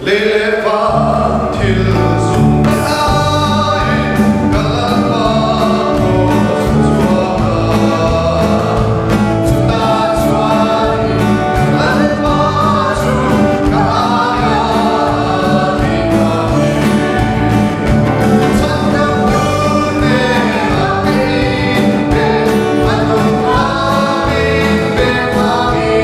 Lei leh van thil zung te aiin ka Lalpa kraws ka chhuak a. Chutah chuanin ka Lalpa chu ka aia thi ta ni. Chhandamtu hnenah ka inpe, a nunna min pe vangin.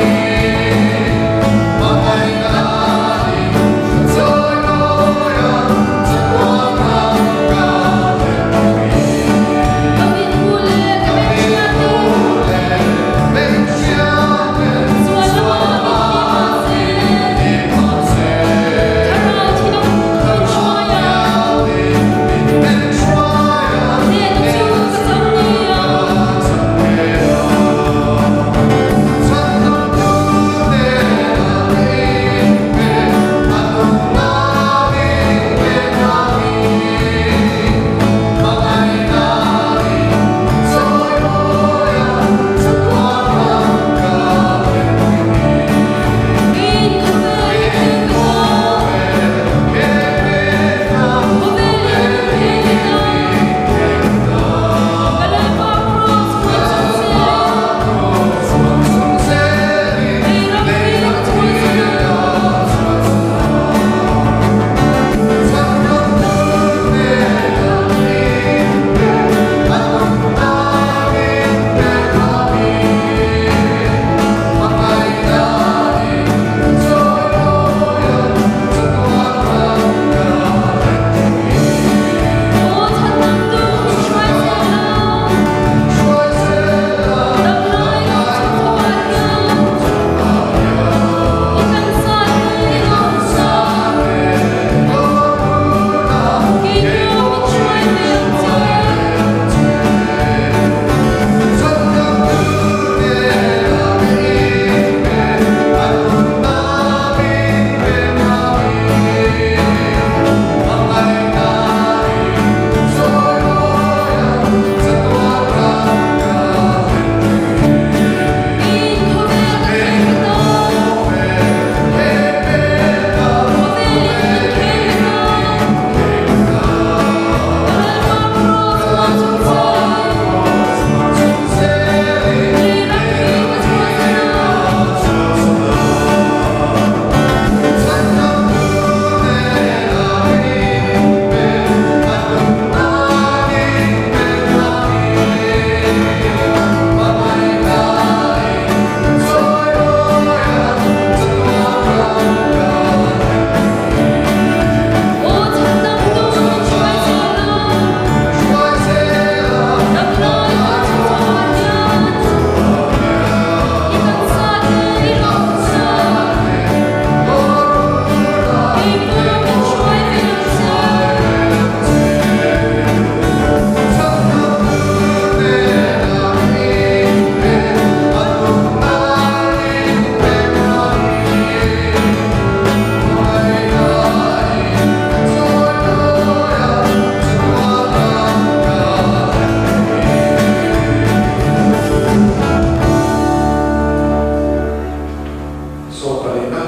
Sawmpalina,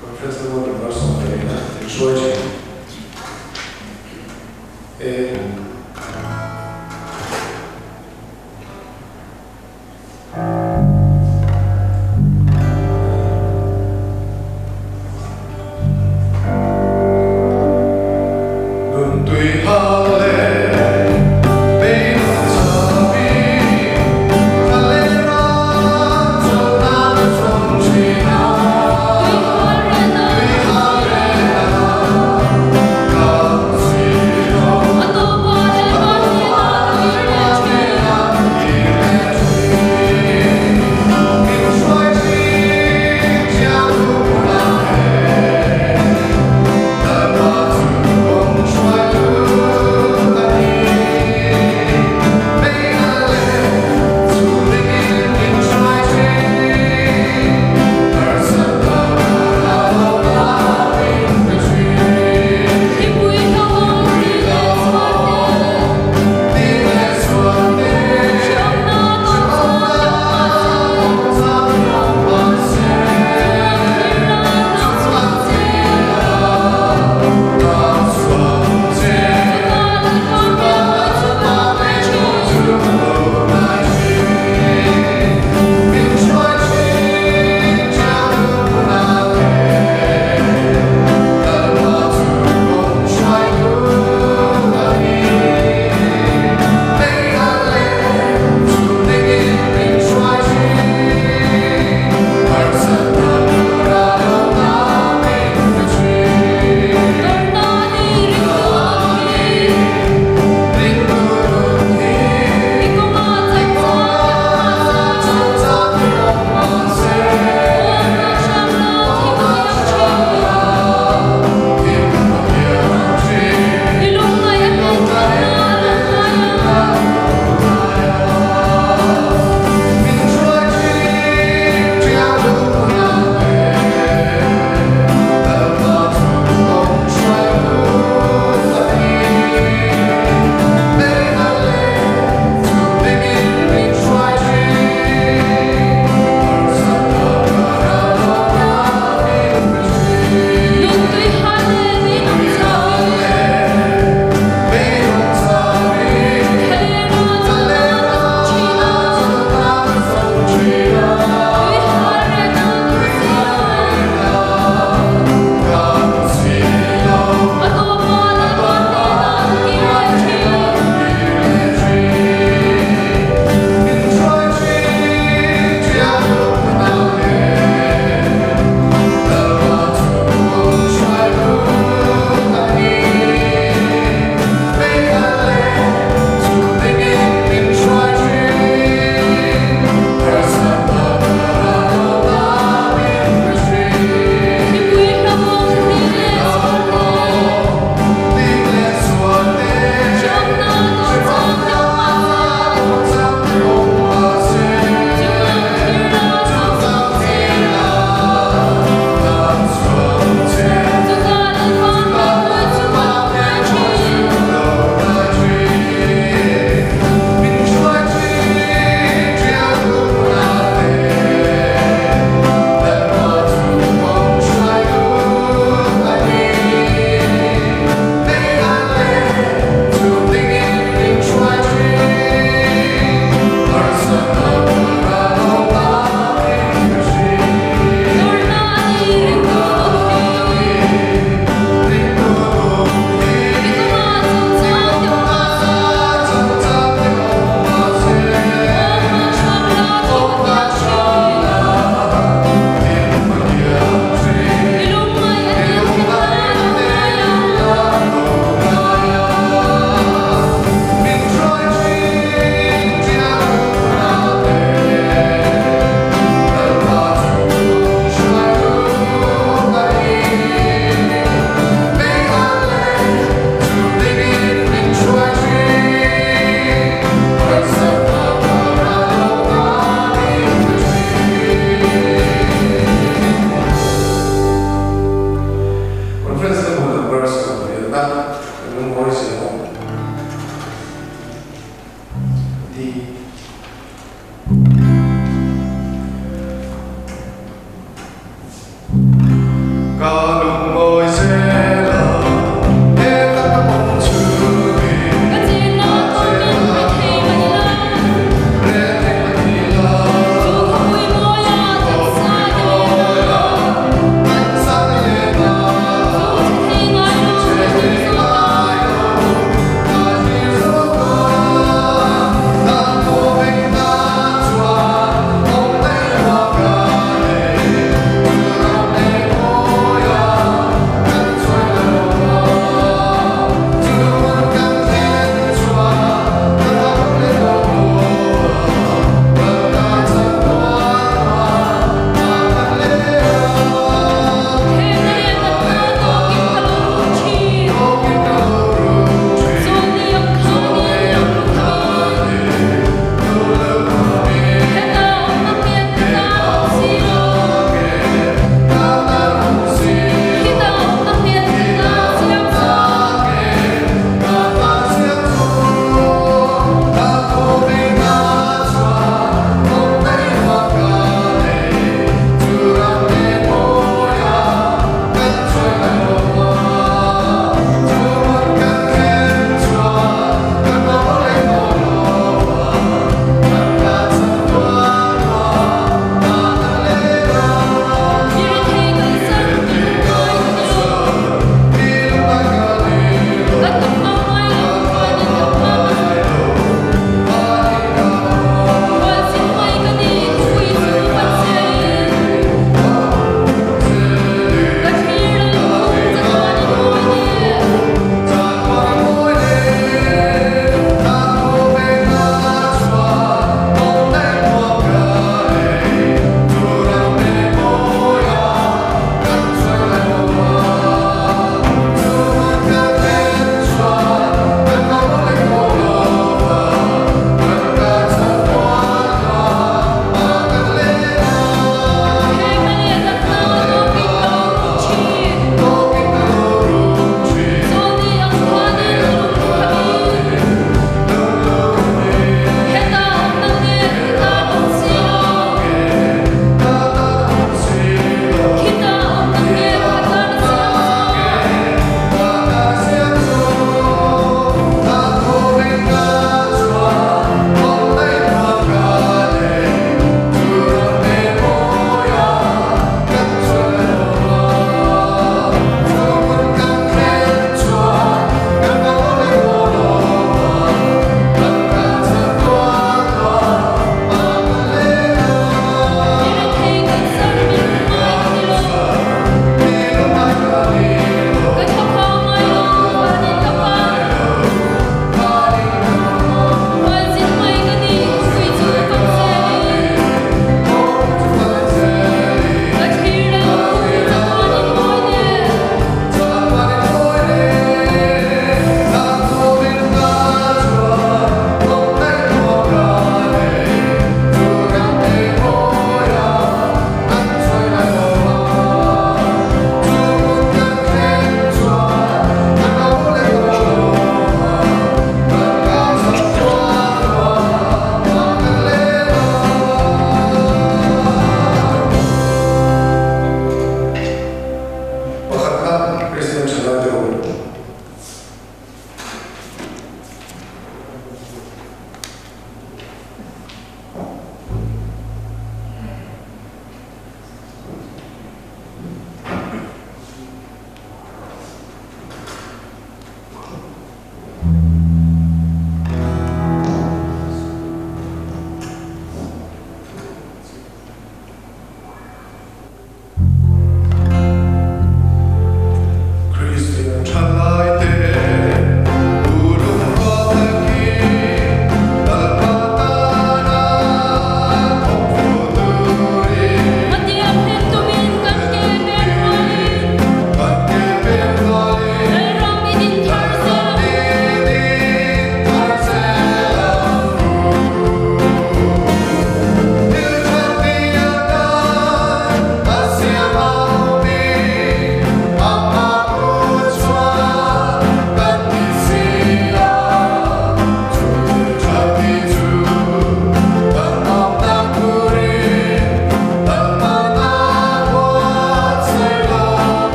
Conference Award Number sawmpalina min hruai thin e. Nun tui hal leh beidawng chami tha leh ram chawlhna chawm thin a. Tui hal rehna kan zir.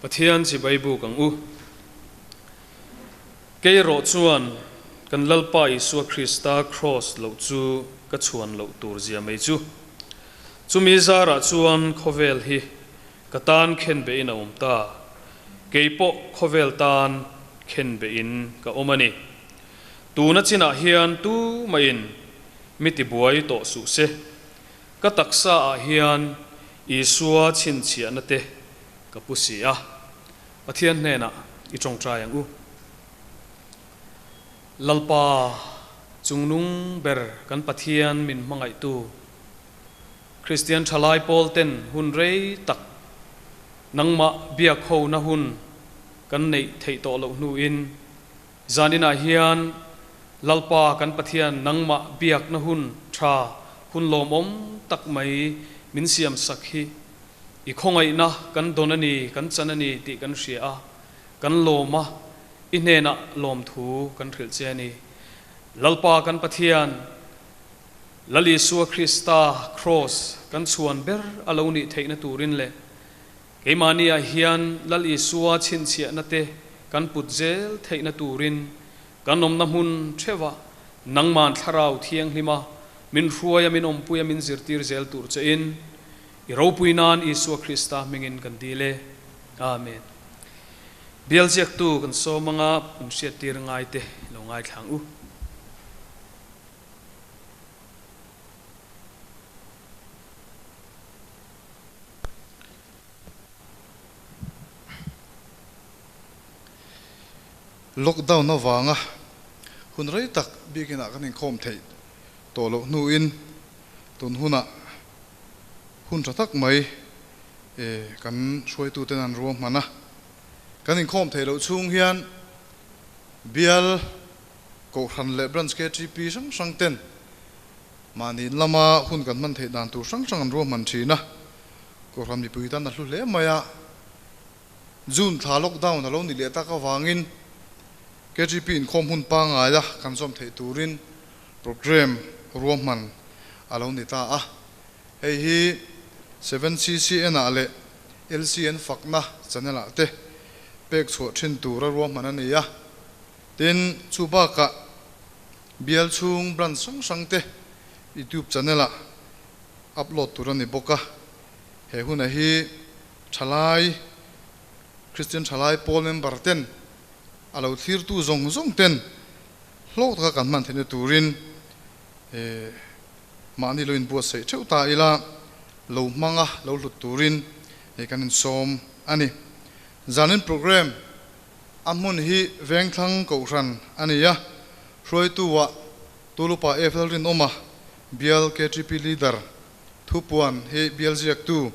Pathian chibai buk ang u. Kei erawh chuan kan Lalpa Isua Krista Kraws loh chu ka chhuan loh tur zia mai chu. Chumi zarah chuan khawvel hi ka tan khenbehin a awm ta. Kei pawh khawvel tan khenbehin ka awm a ni. Tuna chinah hian tumahin mi tibuai tawh suh se. Ka taksa ah hian Isua chhinchhiahna te ka pu si a, Pathian hnenah i tawngtai ang u. Lalpa, chungnung ber kan Pathian min hmangaihtu, Kristian thalai pawl ten hun rei tak nangmah biak hona hun kan neih theih tawh loh hnuin Zaninah hian Lalpa kan Pathian nangmah biakna hun tha, hun lawmawm tak mai min siam sak hi i khawngaihna kan dawn a ni, kan chan a ni tih kan hria a, kan lawm a, i hnenah lawmthu kan hrilh che a ni. Lalpa kan Pathian, Lal Isua Krista Kraws kan chhuan ber a lo nih theihna turin leh Keimahniah hian Lal Isua chhinchhiahna te kan put zel theihna turin kan awmna hmun theuhah nangman Thlarau Thianghlima min hruaia min awmpuia min zirtir zel tur chein i ropui nan Isua Krista hmingin kan dil e. Amen. Bial ziaktu kan sawm anga in hriattir ngaite lo ngaithla ang u. Lockdown avanga hun rei tak biakin ah kan inkhawm theih tawh loh hnuin tun hunah hun tha tak mai kan hruaituten an ruahman a. Kan inkhawm theih loh chhung hian bial Kohhran leh Branch KTP hrang hrang ten Mahni in lama hun kan hman theih dan tur hrang hrang an ruahman thin a, Kohhran mipui tan a hlu hle mai a. June thla lockdown a lo ni leh tak avangin KGP inkhawm hun pangaia kan zawm theih turin programme ruahman a lo ni ta a. Hei hi 7CCN ah leh LCN fakna channel ah te pek chhuah thin tura ruahman a ni a. Tin, chu bakah Bial chhung branch hrang hrang te YouTube channel ah upload tur a ni bawk a, he huna hi thalai Christian thalai pawl member ten a lo thlirtu zawng zawng ten hlawk taka kan hman theihna turin mahni lo inbuatsaih theuh ta ila lo hmanga lo hlut turin kan insawm a ni. Zanin programme A hmun hi Vengthlang Kohhran a ni a, hruaitu-ah Tulupa Eiffel Rinawma, bial KTP Leader, Thupuan hi bial ziaktu,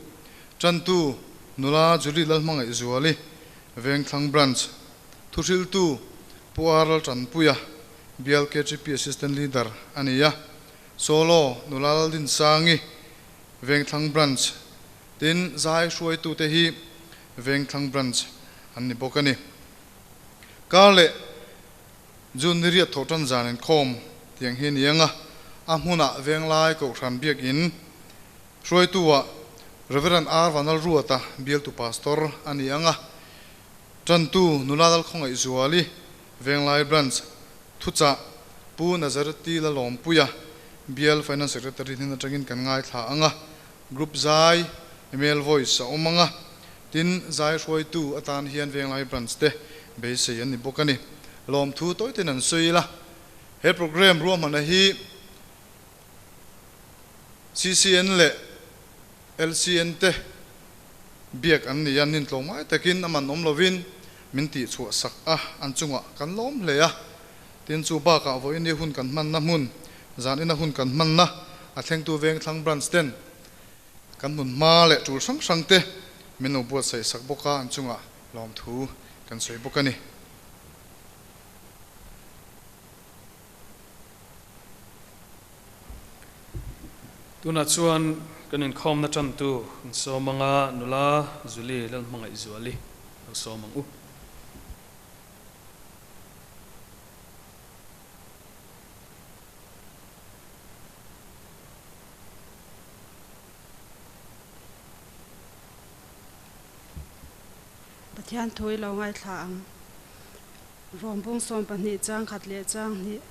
Tantu nula Julie Lalhmangaihzuali, Vengthlang Branch, Thuhriltu Pu R Laltanpuia, bial KTP Assistant Leader a ni a, Solo nula Laldinsangi, Vengthlang Branch, tin zai hruaitute hi Vengthlang Branch an ni bawk a ni. Kar leh June ni riat thawh tan zan inkhawm tiang hi a ni ang a, a hmunah Venglai Kohhran Biakin hruaitu-ah Rev. R. Vanlalruata bialtu Pastor a ni ang a, Tantu Nula Lalkhawngaihzuali Venglai Branch thuchah Pu Nazareti Lalawmpuia Bial Finance Secretary hnen atangin kan ngaithla ang a, Group zai, email voice a awm ang a, tin zai hruaitu atan hian Venglai Branch te beisei an ni bawk a ni. Lawmthu tawitein an sawi ila, he programme ruahmanna hi CCN leh LCN te biak an ni a, nin tlawmngai takin a man awm lovin min tihchhuah sak a, an chungah kan lawm hle a. Tin chu bakah vawiin i hun kan hmanna hmun, zan ina hun kan hmanna a thlengtu Vengthlang Branch ten kan hmun hma leh tul hrang hrang te min lo buatsaih sak bawk a, an chungah lawmthu kan sawi bawk a ni. Tunah chuan kan inkhawmna tantu kan sawm anga nula Julie Lalhmangaihzuali lo sawm ang u. Pathian thu i lo ngaithla ang. Rawm bung 12 chang khat leh chang hnih.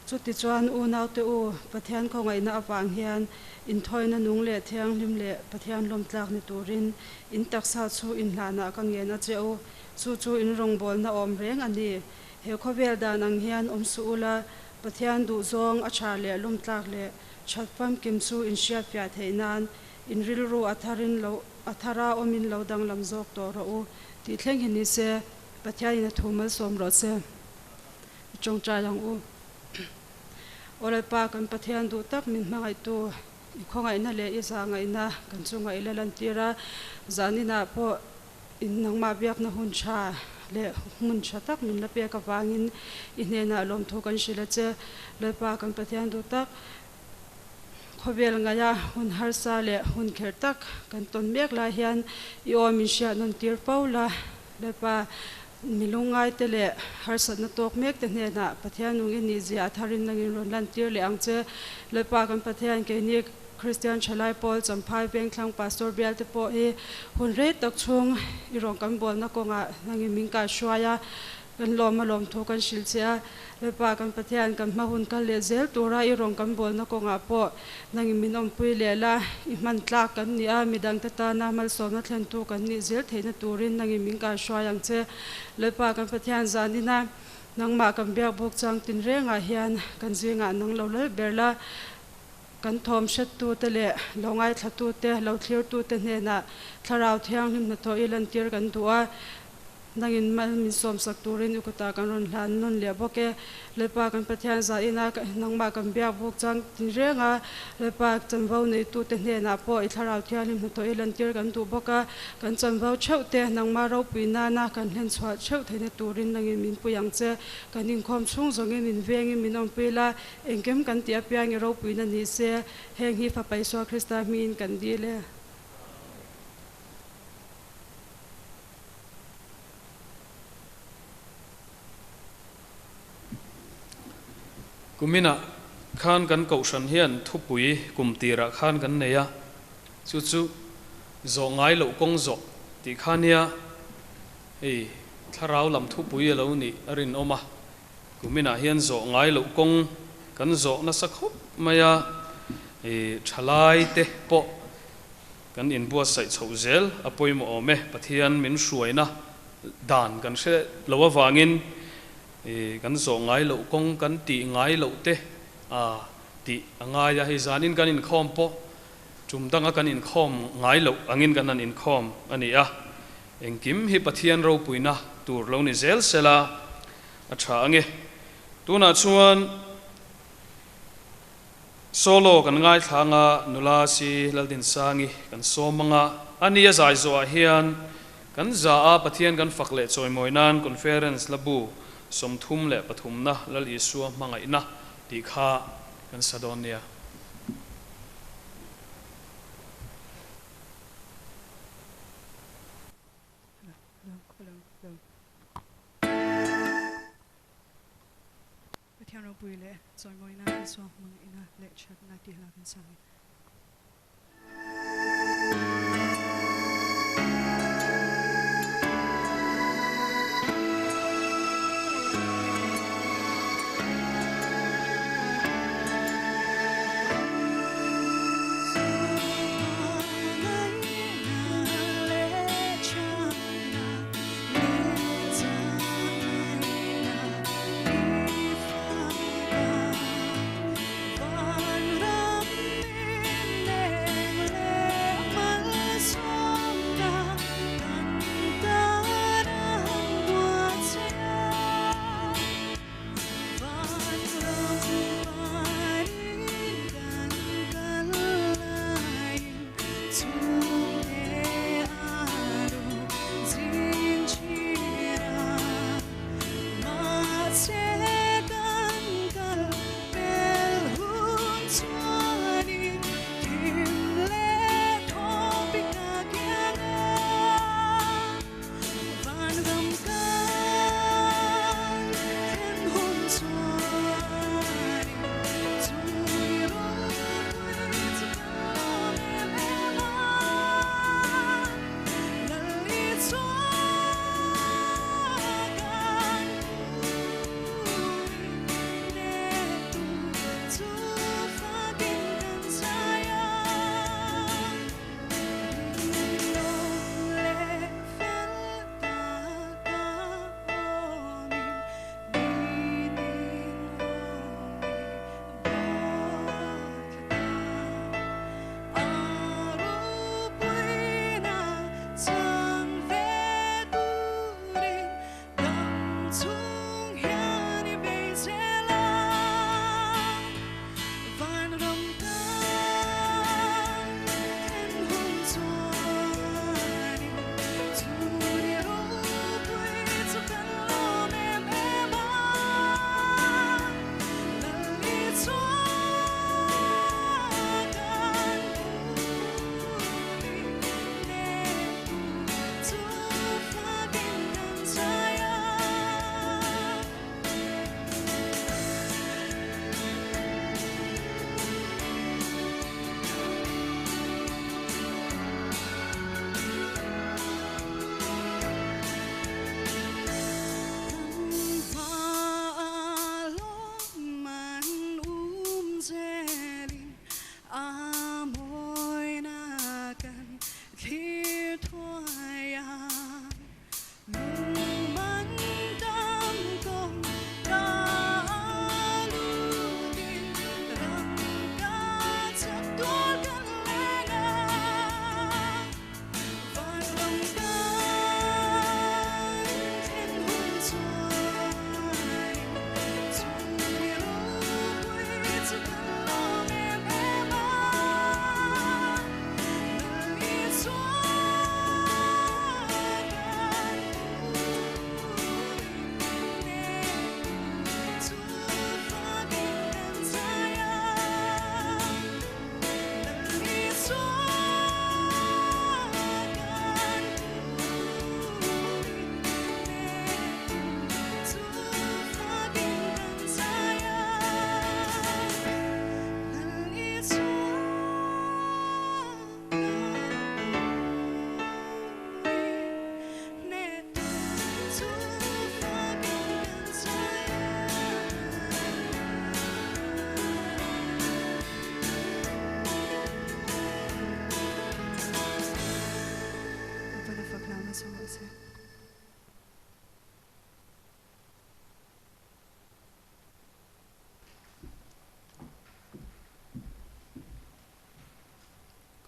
Chutichuan unaute u, Pathian khawngaihna avang hian inthawina nung leh thianghlim leh Pathian lawmtlak ni turin in taksa chu inhlanah ka ngen a che u. Chu chu in rawngbawlna awm reng a ni. He khawvel dan ang hian awm suh ula, Pathian duhzawng a tha leh lawmtlak leh that famkim chu in hriatfiah theih nan in rilru a tharin lo a thara awmin lo danglam zawk tawh rawh u tih thleng hi ni se, Pathianin a thu malsawm rawh se. I tawngtai ang u. Aw Lalpa, kan Pathian duh tak min hmangaihtu, i khawngaihna leh i zahngaihna kan chungah i la lantir a, zaninah pawh in nangmah biakna hun tha leh hmun tha tak min la pek avangin i hnenah lawmthu kan hrilh a che. Lalpa, kan Pathian duh tak, khawvel ngaia hun harsa leh hun kherh tak kan tawn mek lai hian i aw min hriat nawn tir fo la. Lalpa, mi lungngaite leh harsatna tawk mek te hnenah Pathian nung i nih zia a tharin nangin rawn lantir leh ang che. Lalpa, kan Pathian, keini Kristian Thalai Pawl Champhai Vengthlang Pastor bialte pawh hi hun rei tak chhung i rawn kan bawlna kawngah nangin min kaihruai a, kan lawm a lawmthu kan hrilh che a. Lalpa kan Pathian kan hma hun kal leh zel tura i rawn kan bawlna kawngah pawh nangin min awmpui leh la, i hman tlak kan ni a, midangte tana malsawmna thlentu kan nih zel theihna turin nangin min kaihruai ang che. Lalpa kan Pathian zanina nangmah kan biak bawk chang tinrengah hian kan zingah nang lo lal ber la, Kan thawm hrettute leh lo ngaithlatute, lo thlirtute hnenah Thlarau Thianghlim hnathawh i lantir kan duh a, nangin mal min sawmsak turin i kutah kan rawn hlan nawn leh bawk e. Lalpa kan Pathian zahina nangmah kan biak buk chang tinreng a, Lalpa chanvo neitute hnenah pawh i Thlarau Thianghlim hnathawh i lantir kan duh bawk a, kan chanvo theuh te nangmah ropui nana kan hlenchhuah theuh theihna turin nangin min pui ang che. Kan inkhawm chhung zawngin min vengin min awmpui la, Engkim kan tih apiang i ropuina ni se, heng hi Fapa Isua Krista hmingin kan dil e. Kuminah khan kan Kohhran hian thupui kum tirah khan kan nei a, chu chu zawh ngai loh kawng zawh tih kha nia, hei thlarau lam thupui a lo nih a rinawm a. Kuminah hian zawh ngai loh kawng kan zawh nasa khawp mai a, i thalai te pawh kan inbuatsaih chhoh zel a pawimawh awm e. Pathian min hruaina dan kan hre lo avangin i kan zawh ngai loh kawng kan tih ngai loh te a tih a ngai a, hei zanin kan inkhawm pawh tum danga kan inkhawm ngai loh angin kan han inkhawm a ni a. Engkim hi Pathian ropuina tur lo ni zel sela a tha ange. Tunah chuan solo kan ngaithla anga nula si Laldinsangi kan sawm anga, a ni a zai zawhah hian kan za a Pathian kan fak leh chawimawi nan conference la bu 33 na Lal Isua hmangaihna tih kha kan sa dawn nia. Pathian ropui leh chawimawina Isua hmangina leh thatna tih hla kan sang e.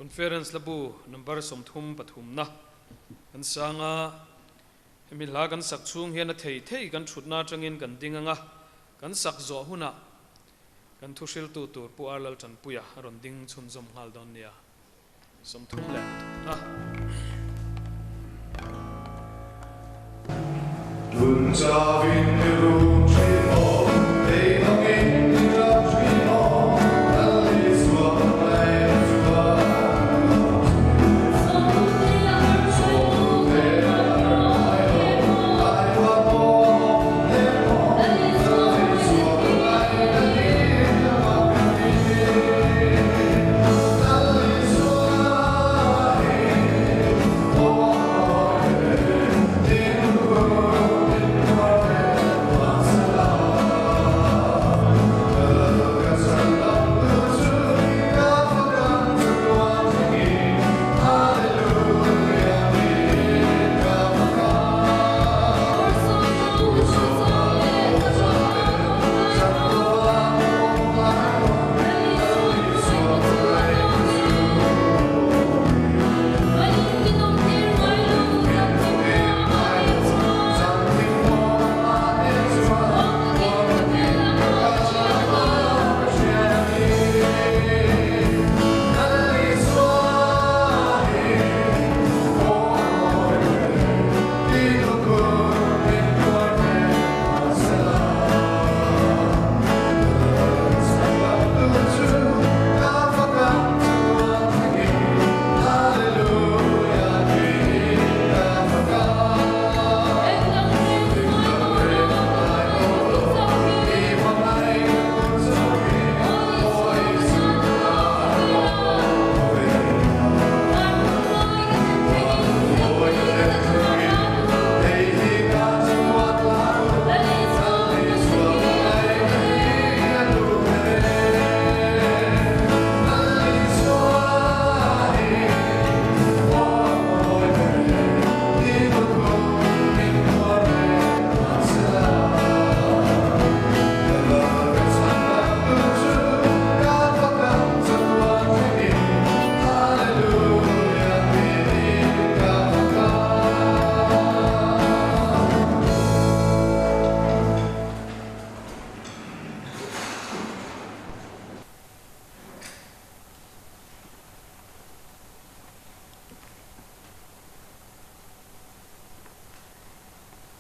Conference hlabu number 33 na kan sang a, hemi hla kan sak chhung hian a thei thei kan thutna atangin kan ding anga kan sak zawh hunah kan thuhriltu tur Pu Arlal Tanpuia a rawn ding chhunzawm nghal dawn nia. 33 na.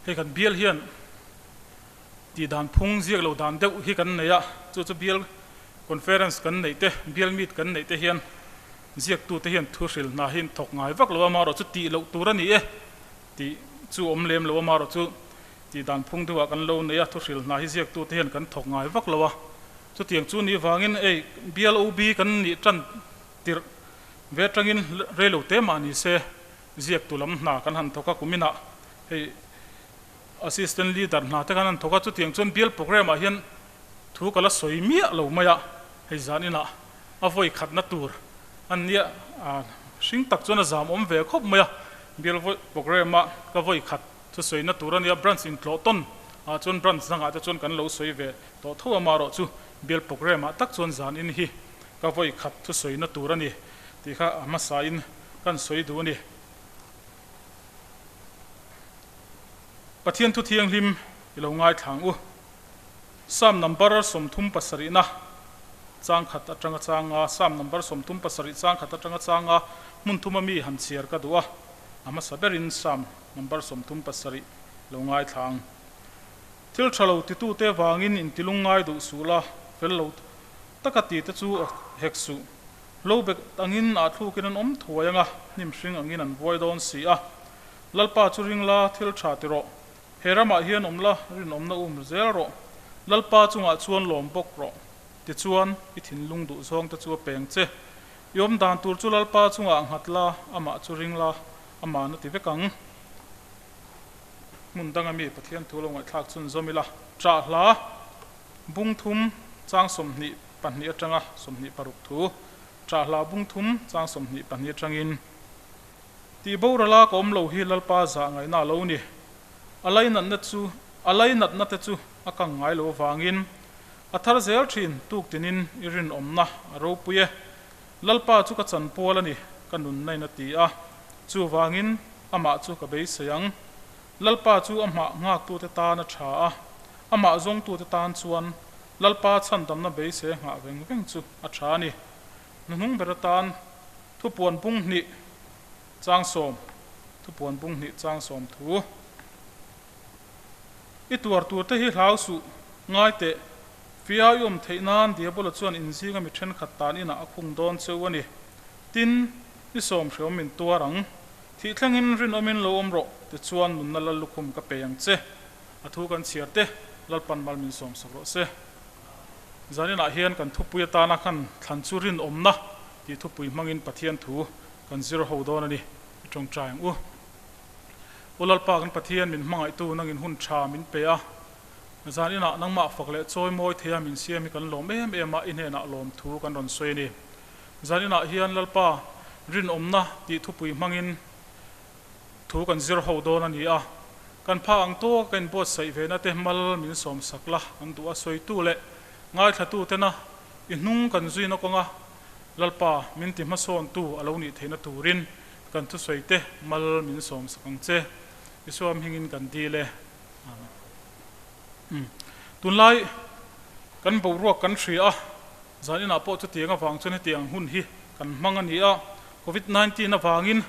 Hei kan bial hian tih dan phung ziak lo dan deuh hi kan nei a, chu chu bial conference kan neih te, bial meet kan neih te hian ziaktute hian thu hril hna hi an thawk ngai vak lo a, amaherawh chu tih loh tur a ni e tih chu awm lem lo a, amaherawh chu tih dan phung deuhah kan lo nei a, thu hril hna hi ziaktute hian kan thawk ngai vak lo a, chutiang chu nih vangin hei bial OB kan nih tan tirh ve atangin reilo te mah ni se ziaktu lam hna kan han thawk a, kuminah hei Assistant Leader hna te khan an thawk a, chutiang chuan bial programme ah hian thu ka la sawi miah lo mai a, hei zan inah a vawi khatna tur an nia hring tak chuan a zam awm ve khawp mai a, bial programme a ka vawi khat thu sawina tur a nia, branch intlawh tawn ah chuan branch dangah te chuan kan lo sawi ve tawh tho a, amaherawh chu bial programme ah tak chuan zan in hi ka vawi khat thu sawina tur a ni tih kha a hmasa in kan sawi duh a ni. Pathian thu thianghlim i lo ngaithlang u. Psalm number 37 na chang khat atanga changa Psalm number 37 chang khat atanga changa hmun thuma mi han chhiar ka duh a, a hmasa berin Psalm number 37 lo ngaithlang. Thil tha lo titute vangin intilung ngai duh suh la, fel lo taka tite chu hek suh. Lo bek angin ah thlukin an awm thuai anga, hnim hring angin an vuai dawn si a. Lalpa chu ring la, thil tha ti rawh. He ramah hian awm la, rinawmna um zel rawh. Lalpa chungah chuan lawm bawk rawh. Tichuan, i thinlung duh zawng te chu a peng che. I awm dan tur chu Lalpa chungah nghat la, amah chu ring la, aman a ti vek ang. Hmun danga mi Pathian thu lo ngaihthlak chhunzawm ila, ṭah hla bung thum chang 20. Atanga 26 thu, ṭah hla bung thum chang 22 atangin, Tih borala ka awm lo hi Lalpa zah ngaihna a lo ni. A lainatna chu, a lainatna te chu a kang ngai lo avangin, a thar zel thin tuk tinin i rinawmna a ropui e. Lalpa chu ka chanpual a ni, ka nunna in a ti a, chuvangin amah chu ka beisei ang. Lalpa chu amah nghaktute tan a tha a, amah zawngtute tan chuan Lalpa chhandamna beisei a nghah veng veng chu a tha a ni. Hnuhnung ber atan thupuan bung hnih changsawm, thupuan bung hnih changsawm thu. I tuar turte hi hlau suh, ngai teh. Fia i awm theih nan Diabola chuan inzinga mi thenkhat tan inah a khung dawn cheu a ni. Tin, i sawm hreawm min tuar ang. Thih thlengin rinawmin lo awm rawh, tichuan nunna lal lukhum ka pe ang che. A thu kan chhiar te, Lalpan mal min sawm sak rawh se. Zaninah hian kan thupui atana khan thlan chu rinawmna tih thupui hmangin Pathian thu kan zir ho dawn a ni. I tawngtai ang u. U Lalpa kan Pathian min hmangaihtu nangin hun tha min pe a, zan inah nangmah fak leh chawi mawi theia min siam hi kan lawm em em a, i hnenah lawm thu kan rawn sawi a ni. Zan inah hian Lalpa rinawmna tih thupui hmangin thu kan zir ho dawn a ni a, kan pha ang tawk ka inbuatsaih ve na te mal min sawm sak la, kan duh a sawitu leh ngaithlatu tena i hnung kan zuina kawnga Lalpa min ti hmasawntu a lo nih theihna turin Kan thusawi te mal min sawm sak ang che. Isua hmingin kan dil e. Amen. Umm. Tunlai kan boruak kan hria a, zan inah pawh chutiang avang chuan hetiang hun hi kan hmang a ni a. Covid 19 avangin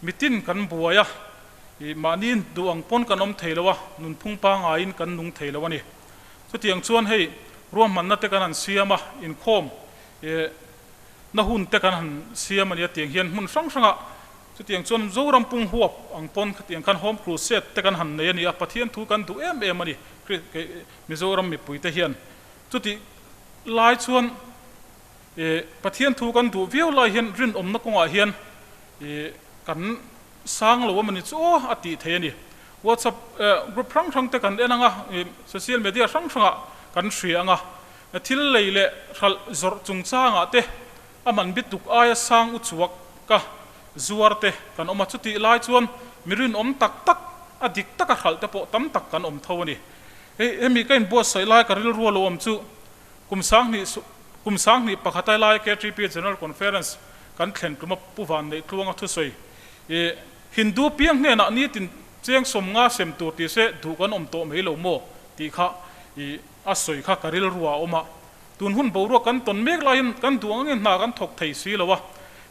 mitin kan buai a, ih mahni duh ang pawn kan awm thei lo a, nunphung pangaiin kan nung thei lo a ni. Chutiang chuan hei ruahmanna te kan han siam a, inkhawm ih Na hun te kan han siam a nia tiang hian hmun hrang hrangah chutiang chuan Zoram pung huap ang pawn khatiang khan Home Crusade te kan han nei a ni a, Pathian thu kan duh em em a ni Mizoram mipui te hian. Chutih lai chuan ih Pathian thu kan duh viau lai hian rinawmna kawngah hian ih kan sang lo a mawni chu aw a tih thei a ni. WhatsApp group hrang hrang te kan en ang a, social media hrang hrangah kan hria ang a, Thil lei leh hralh zawrh chungchangah te a man bituk aia sang u chuak ka zuar te kan awm a, chutih lai chuan mi rinawm tak tak a dik taka hralh te pawh tam tak kan awm tho a ni. Hei hemi ka inbuatsaih lai ka rilru a lo awm chu kum sanghnih kum sanghnih pakhat ai lai KTP General Conference kan thlen tum a Pu Vanneih Tluanga thusawi i Hindu piang hnenah nitin cheng sawm nga sem tur ti se duh kan awm tawh mai lo maw tih kha i A sawi kha ka rilru a awm a, tun hun boruak kan tawn mek laiin kan duh angin hna kan thawk thei si lo a,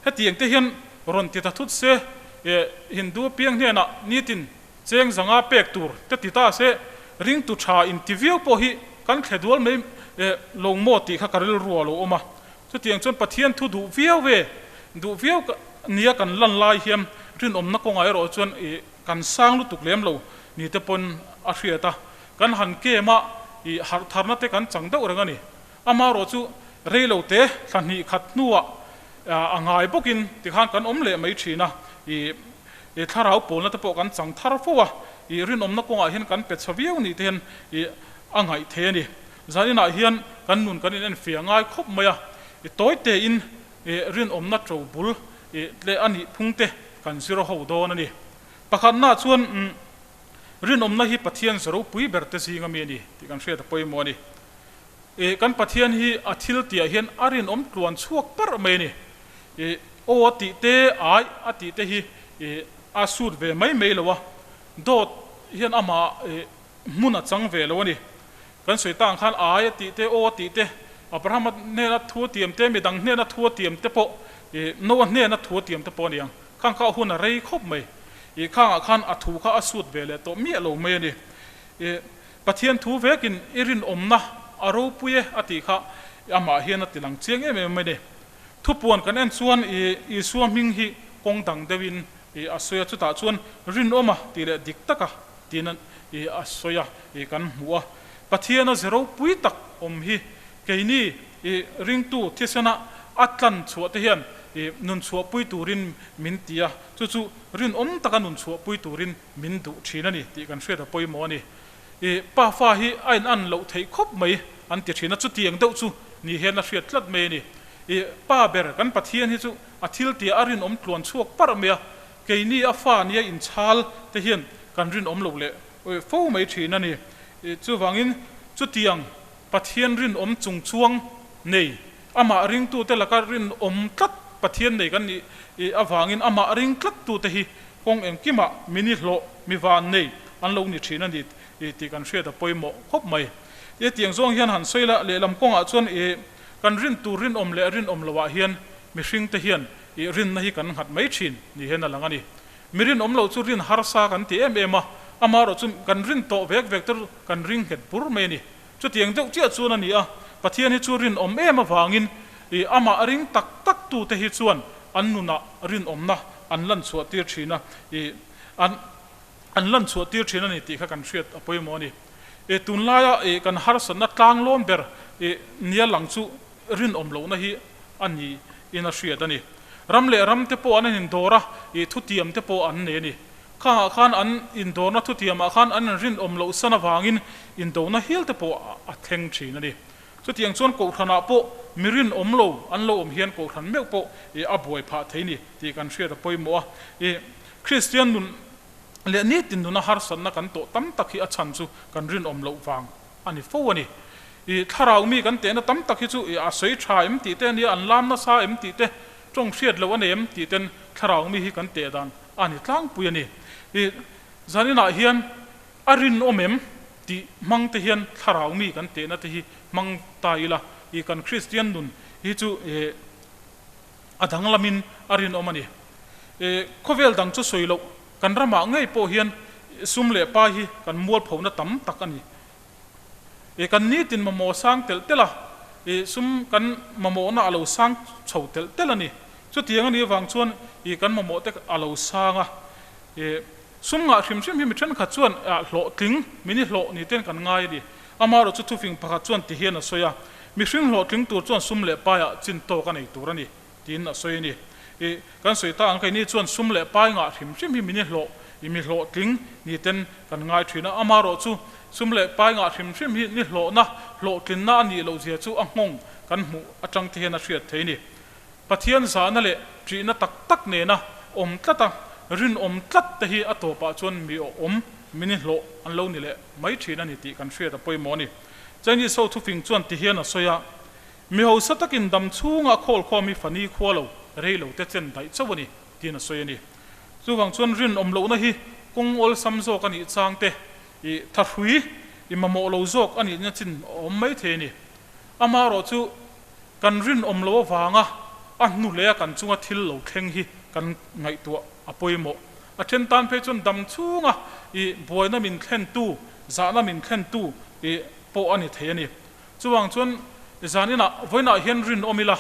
hetiang te hian rawn ti ta thut se, eh, Hindu piang hnenah nitin cheng zanga pek tur te ti ta se, ringtu tha inti viau pawh hi kan thle dual mai, eh, lo maw tih kha ka rilru a lo awm a. Chutiang chuan Pathian thu duh viau ve, duh viau nia kan lan lai hian rinawmna kawngah erawh chuan, eh, kan sang lutuk lem lo ni te pawn a hriat a, Kan han kem a, i harh tharna te kan chang deuh reng a ni. Amaherawh chu rei lo te thla hnih khat hnuah a ngai bawkin tikhan kan awm leh mai thin a, i thlarau pawlna te pawh kan chang thar fo a, i rinawmna kawngah hian kan pe chha viau nih te hian i a ngaih thei a ni. Zaninah hian kan nun kan inenfiah ngai khawp mai a, i tawi tein i rinawmna to bul i tleh a nih phung te kan zir ho dawn a ni. Pakhatnaah chuan Rinawmna hi Pathian za ropui ber te zinga mi a ni tih kan hriat a pawimawh a ni. Ih, kan Pathian hi a thil tihah hian a rinawm tluan chhuak parh mai a ni. Ih, aw a tih te, ai a tih te hi ih a sut ve mai mai lo a, dawt hian amah ih hmun a chang ve lo a ni. Kan sawi ta ang khan ai a tih te, aw a tih te, Abrahama hnena thu a tiam te, midang hnena thu a tiam te pawh ih Noah hnena thu a tiam te pawh a ni ang. Khang kha a hun a rei khawp mai. Ih khangah khan a thu kha a sut ve leh tawh miah lo mai a ni. Ih Pathian thu vekin i rinawmna a ropui e a tih kha amah hian a ti lang chiang em em mai a ni. Thupuan kan en chuan ih Isua hming hi kawng dang deuhin ih a sawi a, chutah chuan rinawma tih leh dik taka tiin ih a sawi a ih kan hmu a. Pathiana ze ropui tak awm hi keini ih ringtu thisena a tlan chhuah te hian ih nun chhuahpui turin min ti a, chu chu rinawm taka nun chhuahpui turin min duh thin a ni tih kan hriat a pawimawh a ni. Ih pa fa hi a in an loh theih khawp mai an ti thin a, chutiang deuh chu ni hian a hriat tlat mai a ni. Ih pa ber kan Pathian hi chu a thil tia a rinawm tluan chhuak parh mai a, keini a fa nia inchhal te hian kan rinawm lo leh fo mai thin a ni. Chuvangin chutiang Pathian rinawm chungchuang nei Amah ringtute laka rinawm tlat Pathian nei kan nih avangin amah ring tlattute hi kawng engkimah mini hlawh, mi van nei an lo ni thin a ni tih kan hriat a pawimawh khawp mai. Hetiang zawng hian han sawi la, lehlam kawngah chuan kan rin tur rinawm leh rinawm loah hian mihringte hian rinna hi kan nghat mai thin ni hian a lang a ni. Mi rinawm loh chu rin harsa kan ti em em a, amaherawh chu kan rin tawh vek vek te kan ring nghet bur mai a ni. Chutiang deuh chiah chuan a ni a, Pathian hi chu rinawm em avangin i amah ring tak tak tute hi chuan an nunah rinawmna an lan chhuah tir thin a, i an an lan chhuah tir thin a ni tih kha kan hriat a pawimawh a ni. I tunlaia i kan harsatna tlanglawm ber i nia lang chu rinawm lohna hi a ni in a hriat a ni. Ram leh ram te pawh an in indawr a, i thutiam te pawh an nei a ni. Khangah khan an indawrna thutiamah khan an inrinawm loh san avangin indona hial te pawh a thleng thin a ni. Chutiang chuan Kohhranah pawh mi rinawm lo an lo awm hian Kohhran meuh pawh a buai phah thei ni tih kan hriat a pawimawh a. I Kristian nun leh nitin nuna harsatna kan tawh tam tak hi a chhan chu kan rinawm loh vang a ni fo a ni. I thlarau mi kan tehna tam tak hi chu i a sawi tha em tih te ania, an lam nasa em tih te, tawng hriat loh a nei em tih ten thlarau mi hi kan teh dan a ni tlangpui a ni. I zaninah hian a rinawm em tih hmang te hian thlarau mi kan tehna te hi hmang ta ila, i kan Kristian nun hi chu i a danglamin a rinawm a ni. I khawvel dang chu sawi loh kan ramah ngei pawh hian sum leh pai hi kan mualphona tam tak a ni. I kan nitin mamawh sang telh telh a, i sum kan mamawhna a lo sang chho telh telh a ni. Chutiang a nih avang chuan i kan mamawh te a lo sang a. I sum ngah hrim hrim hi mi thenkhat chuan hlawhtling, min i hlawh ni ten kan ngai a ni. Amaherawhchu thufing pakhat chuan ti hian a sawi a, Mihring hlawhtling tur chuan sum leh paiah chin tawk a nei tur a ni. Tiin a sawi a ni. I kan sawi ta ang keini chuan sum leh pai ngah hrim hrim hi min i hlawh, i mi hlawhtling ni ten kan ngai thin a. Amaherawh chu sum leh pai ngah hrim hrim hi ni hlawhna, hlawhtlinna a nih loh zia chu a nghawng kan hmuh atang te hian a hriat thei a ni. Pathian zahna leh ṭihna tak tak nena awm tlat a, rinawm tlat te hi a tawpah chuan mi awm, min i hlawh an lo ni leh mai thin a ni tih kan hriat a pawimawh a ni. Chinese ho thufing chuan ti hian a sawi a. Mi hausa takin dam chhunga khawl khawm hi fani khua lo, rei lo te chen daih chauh a ni, tiin a sawi a ni. Chuvang chuan rinawm lohna hi kawng awlsam zawk a nih chang te, i thahrui, i mamawh lo zawk a nihna chin a awm mai thei a ni. Amaherawh chu kan rinawm lo avanga a hnu leh a kan chunga thil lo thleng hi kan ngaihtuah a pawimawh. A then tan phei chuan dam chhunga i buaina min thlentu, zahna min thlentu i pawh a ni thei a ni. Chuvang chuan zan inah vawiinah hian rinawm ila,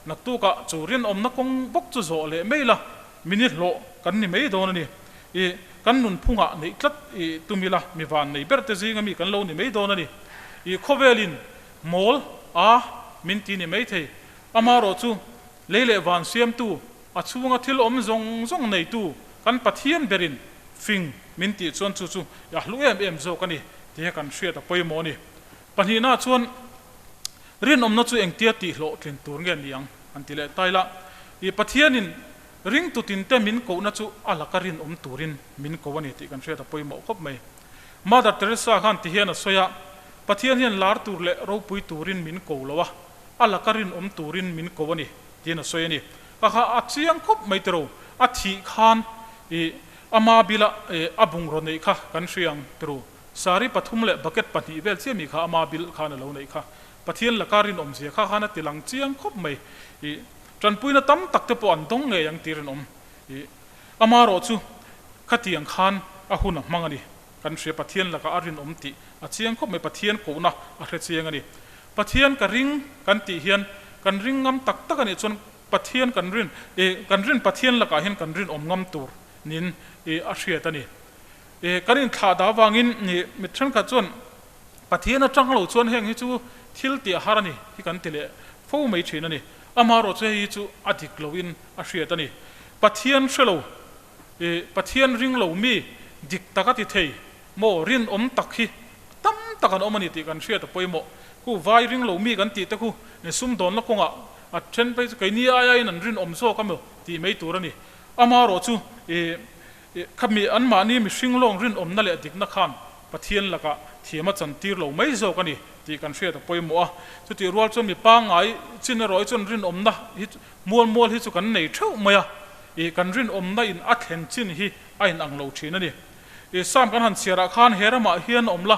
naktukah chu rinawmna kawng bawk chu zawh leh mai ila, mini hlawh kan ni mai dawn a ni. I kan nunphungah neih tlat i tum ila, mi van nei ber te zinga mi kan lo ni mai dawn a ni. I khawvelin mawl a min ti ni mai thei. Amaherawh chu lei leh van siamtu, a chhunga thil awm zawng zawng neitu kan Pathian berin fing min tih chuan chu chu a hlu em em zawk a ni tih hi kan hriat a pawimawh a ni. Pahnihna chuan rinawmna chu engtia tih hlawhtlin tur nge ni ang an ti leh ta ila, i Pathianin ringtutinte min kohna chu a laka rinawm turin min ko a ni tih kan hriat a pawimawh khawp mai. Mother Teresa khan ti hian a sawi a, Pathian hian lar tur leh ropui turin min ko lo a, a laka rinawm turin min ko a ni tiin a sawi a ni. Ka kha a chiang khawp mai tiro, a thih khan i ama bila a bungraw neih kha kan hria ang tiro. Sari pathum leh bucket pahnih vel chiah mi kha ama bil khan a lo neih kha. Pathian laka rinawmzia kha khan a ti lang chiang khawp mai. I tanpuina tam tak te pawh an dawng ngei ang tih rinawm. I ama erawh chu khatiang khan a hun a hmang a ni. Kan hria Pathian laka a rinawm tih a chiang khawp mai. Pathian kohna a hre chiang a ni. Pathian ka ring kan tih hian kan ring ngam tak tak a nih chuan Pathian kan rin i kan rin Pathian lakah hian kan rinawm ngam tur niin i a hriat a ni. I kan inthlah dah avangin i mi thenkhat chuan Pathian atang lo chuan heng hi chu thil tih a har a ni hi kan ti leh fo mai thin a ni. Amaherawh chu hei hi chu a dik loin a hriat a ni. Pathian hre lo, i Pathian ring lo mi dik tak a ti thei maw rinawm tak hi tam tak an awm a ni tih kan hriat a pawimawh. Khu vai ring lo mi kan tih te khu sumdawnna kawngah a then phei chu keini ai aiin an rinawm zawk a maw tih mai tur a ni. Amaherawh chu i Khami anmahni mihring lawng rinawmna leh dikna khan Pathian lakah thiam a chantir lo mai zawk a ni tih kan hriat a pawimawh a. Chutih rual chuan mi pangngai chin erawh hi chuan rinawmna hi mual mual hi chu kan nei theuh mai a, ih kan rinawmna in a thlen chin hi a inang lo thin a ni. Ih Psalm kan han chhiarah khan he ramah hian awm la,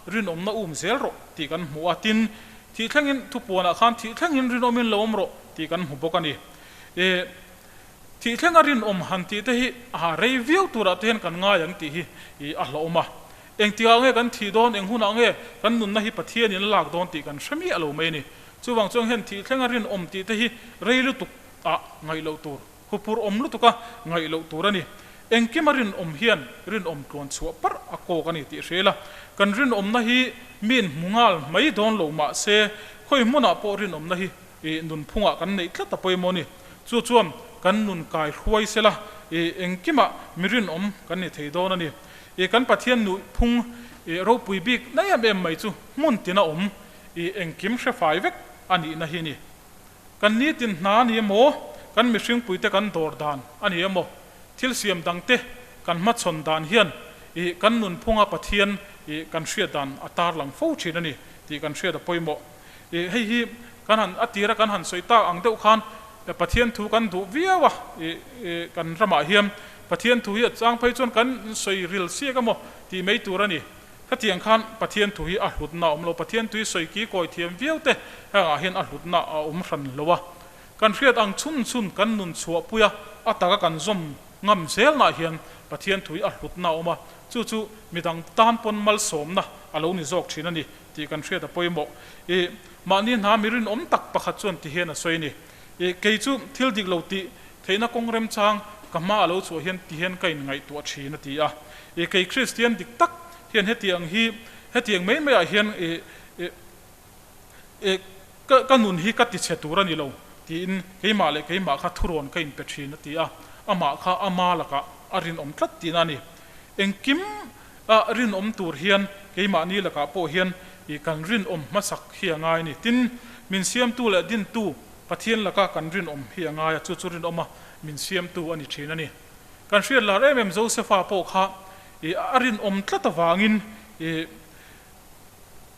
rinawmna um zel rawh tih kan hmu a, tin, thih thlengin thupuanah khan thih thlengin rinawmin lo awm rawh tih kan hmu bawk a ni. Ih Thih thlenga rinawm han tih te hi a rei viau turah te hian kan ngai ang tih hi a hlauhawm a. Engtikah nge kan thih dawn, eng hunah nge kan nunna hi Pathianin a lak dawn tih kan hre miah lo mai a ni. Chuvang chuan hian thih thlenga rinawm tih te hi rei lutuk ah ngaih loh tur, huphur awm lutuk a ngaih loh tur a ni. Engkima rinawm hian rinawm tluan chhuah parh a kawk a ni tih hria ila, kan rinawmna hi miin hmu nghal mai dawn lo mah se, khawi hmunah pawh rinawmna hi I nunphungah kan neih tlat a pawimawh ni. Chu chuan kan nun kai hruai sela i engkimah mi rinawm kan ni thei dawn a ni. I kan Pathian nuihphung i ropui bik na em em mai chu hmun tina awm i engkim hre fai vek a nihna hi a ni. Kan nitin hna a ni emaw, kan mihringpuite kan dawr dan a ni emaw, thil siam dangte kan hmachhawn dan hian i kan nunphunga Pathian i kan hriat dan a tarlang fo thin a ni tih kan hriat a pawimawh. Ih hei hi kan han a tira kan han sawi tak ang deuh khan Pathian thu kan duh viau a, ih ih kan ramah hian Pathian thu hi a chang phei chuan kan sawi ril siak emaw tih mai tur a ni. Khatiang khan Pathian thu hi a hlutna a awm lo, Pathian thu hi sawi ki kawi thiam viau te hengah hian a hlutna a awm hran lo a. Kan hriat ang chhun chhun kan nun chhuahpui a, a taka kan zawm ngam zelnah hian Pathian thu hi a hlutna a awm a, chu chu midang tan pawn malsawmna a lo ni zawk thin a ni. Tih kan hriat a pawimawh. I mahni hna mi rinawm tak pakhat chuan ti hian a sawi a ni. I kei chu thil dik lo tih theihna kawng remchang ka hma a lo chhuah hian ti hian ka inngaihtuah thin a ti a. I kei Kristian dik tak hian hetiang hi hetiang mai maiah hian i i ka ka nun hi ka ti chhe tur a ni lo tiin keimah leh keimah kha thurawn ka inpe thin a ti a. Amah kha ama lakah a rinawm tlat tihna a ni. Engkim A rinawm tur hian keimahni lakah pawh hian i kan rinawm hmasak hi a ngai a ni. Tin, min siamtu leh dintu Pathian laka kan rinawm hi a ngai a, chu chu rinawma min siamtu a ni thin a ni. Kan hriat lar em em Josefa pawh kha i a rinawm tlat avangin i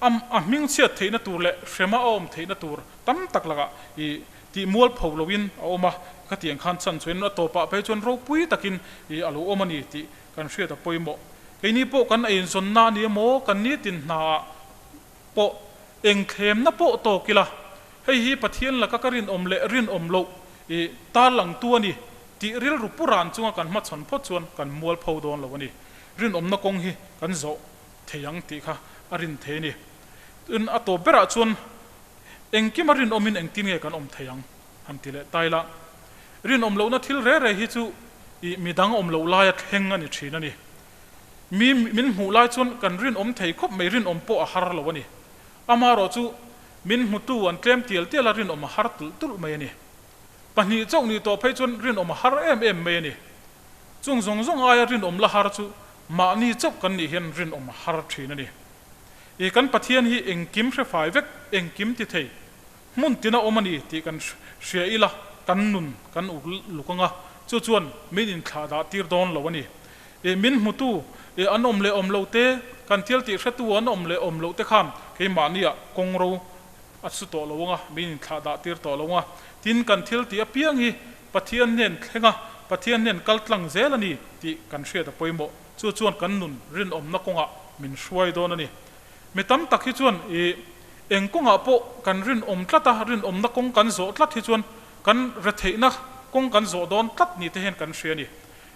a hmingchhiat theihna tur leh hrema a awm theihna tur tam tak lakah i tih mualpho loin a awm a, khatiang khan chan chuan a tawpah phei chuan ropui takin i a lo awm a ni tih Kan hriat a pawimawh. Keini pawh kan einzawnna a ni emaw, kan nitin hnaah pawh engthlemna pawh tawk ila, hei hi Pathian laka ka rinawm leh rinawm loh i tarlangtu a ni tih rilru pu ran chunga kan hmachhawn phawt chuan kan mualpho dawn lo a ni. Rinawmna kawng hi kan zawh thei ang tih kha a rin thei a ni. Tin, a tawp berah chuan engkima rinawmin engtin nge kan awm thei ang han ti leh ta ila. Rinawm lohna thil re re hi chu i midang awm loh laia thleng a ni thin a ni. Mi min hmuh lai chuan kan rinawm thei khawp mai, rinawm pawh a har lo a ni. Amaherawh chu min hmutu an tlem tial tial a, rinawm a har tulh tulh mai a ni. Pahnih chauh nih tawh phei chuan rinawm a har em em mai a ni. Chung zawng zawng aia rinawm la har chu mahni chauh kan nih hian rinawm a har thin a ni. I kan Pathian hi engkim hre fai vek, engkim ti thei, Hmun tina awm a ni tih kan hria ila, kan nun kan uk luk anga, chu chuan min inthlah dah tir dawn lo a ni. I min hmutu i an awm leh awm lo te, kan thil tih hretu an awm leh awm loh te khan keimahniah kawngro a su tawh lo anga, min inthlah dah tir tawh lo anga. Tin, kan thil tih apiang hi Pathian hnen thleng a, Pathian hnen kal tlang zel a ni tih kan hriat a pawimawh. Chu chuan kan nun rinawmna kawngah min hruai dawn a ni. Mi tam tak hi chuan i eng kawngah pawh kan rinawm tlat a, rinawmna kawng kan zawh tlat hi chuan kan retheihna kawng kan zawh dawn tlat ni te hian kan hria a ni.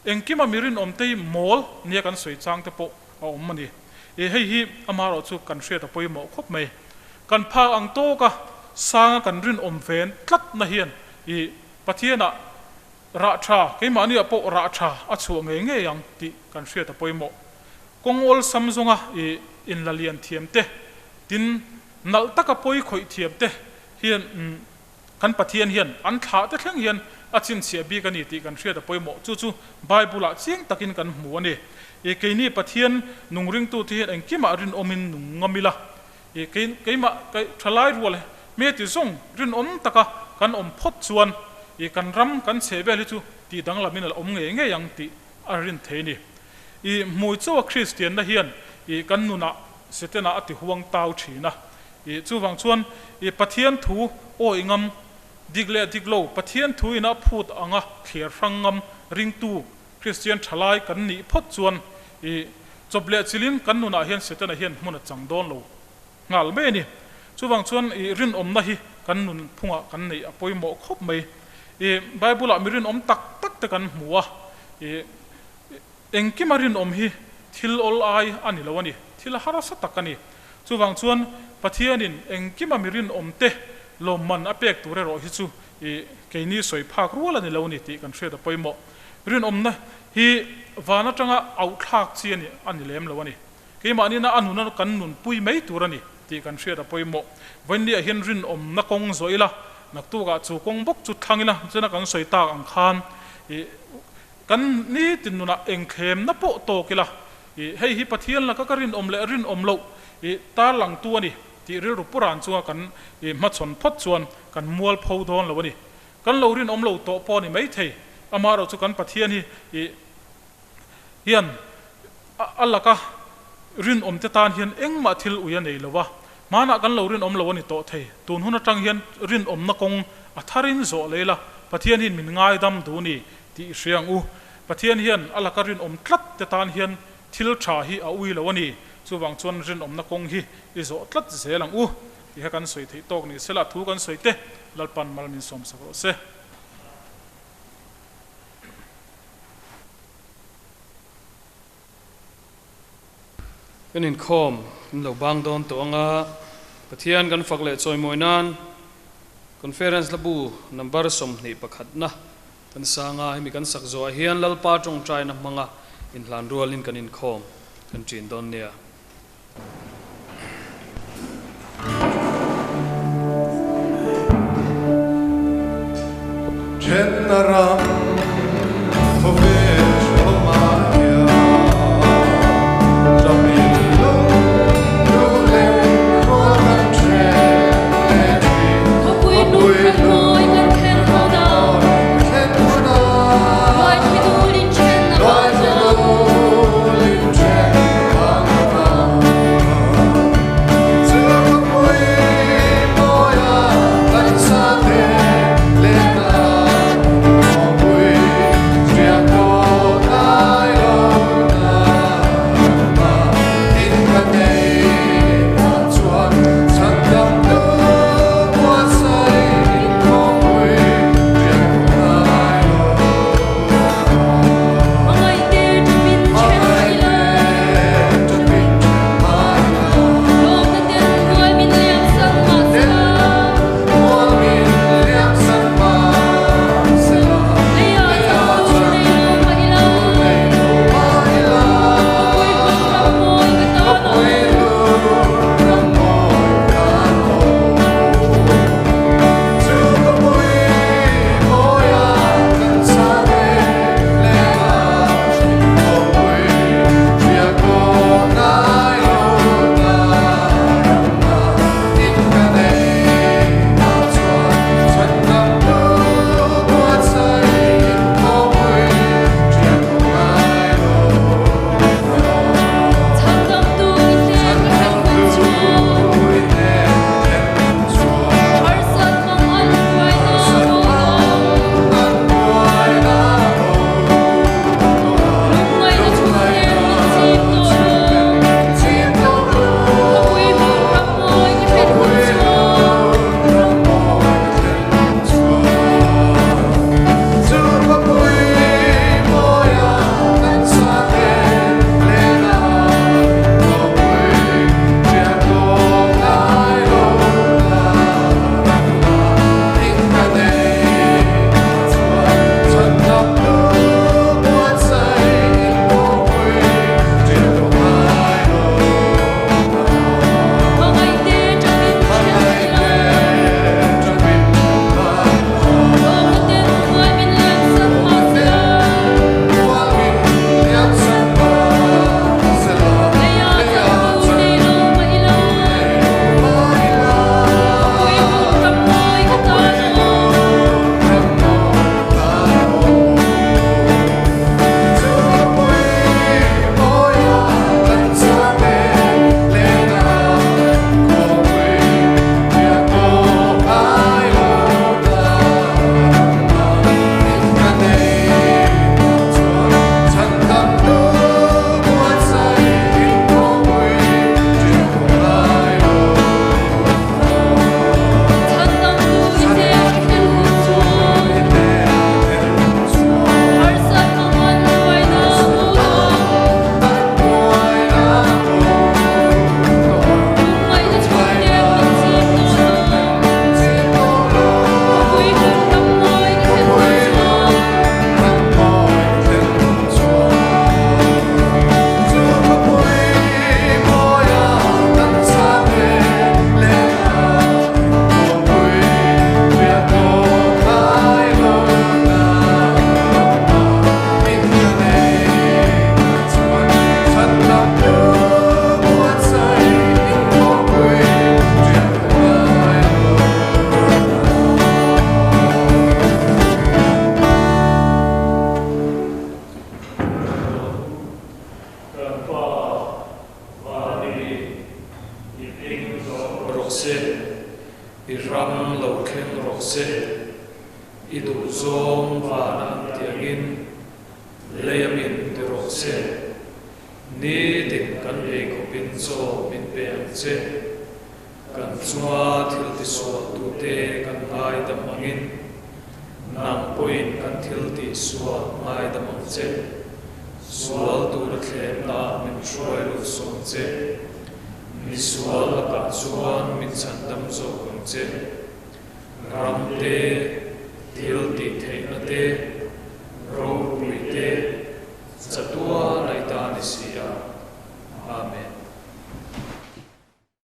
Engkima mi rinawm te hi mawl nia kan sawi chang te pawh a awm a ni. I hei hi amaherawh chu kan hriat a pawimawh khawp mai. Kan phak ang tawk a, sanga kan rinawm ven tlatna hian i Pathianah rah tha, keimahniah pawh rah tha a chhuah ngei ngei ang tih kan hriat a pawimawh. Kawng awlsam zawnga i inla lian thiam te, tin nalh taka pawi khawih thiam te hian kan Pathian hian an thlah te thleng hian a chhinchhiah bik a ni tih kan hriat a pawimawh. Chu chu Bible-ah chiang takin kan hmu a ni. I keini Pathian nung ringtute hian engkimah rinawmin nung ngam ila, i keimah thalai rual hmeti zawng rinawm taka kan awm phawt chuan i kan ram kan chheh vel hi chu tih danglamin a la awm ngei ngei ang tih a rin thei a ni. I hmui chaw a Kristianna hian I kan nunah Setana a ti huang tau thin a. I chuvang chuan i Pathian thu awi ngam, dik leh dik lo Pathian thu ina phut anga thliar hrang ngam ringtu Kristian thalai kan nih phawt chuan i chawp leh chilin kan nunah hian Setana hian hmun a chang dawn lo nghal mai a ni. Chuvang chuan i rinawmna hi kan nun phungah kan neih a pawimawh khawp mai. I Bible-ah mi rinawm tak tak te kan hmu a, i Engkima rinawm hi thil awl ai a ni lo a ni, thil harsa tak a ni. Chuvang chuan Pathianin engkima mi rinawmte lawmman a pek tur erawh hi chu i keini sawi phak rual a ni lo ni tih kan hriat a pawimawh. Rinawmna hi van atanga auhthlak chi a ni a ni lem lo a ni. Keimahni-na a nuna kan nunpui mai tur a ni tih kan hriat a pawimawh. Vawiinliah hian rinawmna kawng zawh ila, naktukah chu kawng bawk chu thlang ila, chuna kan sawi tak ang khan i Kan nitin nunah engthlemna pawh tawk ila, i hei hi Pathian laka ka rinawm leh rinawm loh i tarlangtu a ni tih rilru puran chunga kan i hmachhawn phawt chuan kan mualpho dawn lo a ni. Kan lo rinawm lo tawh pawh a ni maithei, amaherawh chu kan Pathian hi i hian a laka rinawmte tan hian engmah thil ui a nei lo a, hmanah kan lo rinawm lo a ni tawh thei. Tun hun atang hian rinawmna kawng a tharin zawh leh ila, Pathian hian min ngaidam duh ni tih i hria ang u. Pathian hian a laka rinawm tlat te tan hian thil tha hi a ui lo a ni. Chuvang chuan rinawmna kawng hi i zawh tlat zel ang u tih kha kan sawi theih tawk ni sela thu kan sawi te Lalpan mal min sawmsak rawh se. Kan inkhawm in lo bang dawn tawh ang a, Pathian kan fak leh chawimawi nan Conference Hlabu number 21 na kan sang a, hemi kan sak zawhah hian Lalpa tawngtaina hmanga inhlan rualin kan inkhawm kan ṭin dawn nia. Thenna ram khawvel hrehawmah hian Ṭapin lung duh leh rual kan ṭhen leh ṭhin. Khawpui hnuk kan thlen hunah, Luaithli dulin ṭhen a bang se, i ram lo thleng rawh se, i duhzawng vana an tih angin leia min ti rawh se. Nitin kan ei khawpin chaw min pe ang che. Kan chunga thil tisualtute kan ngaidam angin nang pawhin kan thil tihsual ngaidam ang che. Sual tura thlemna min hruai lut suh ang che. Misual lakah chuan min chhandam zawk ang che. Ram te, thil tih theihna te.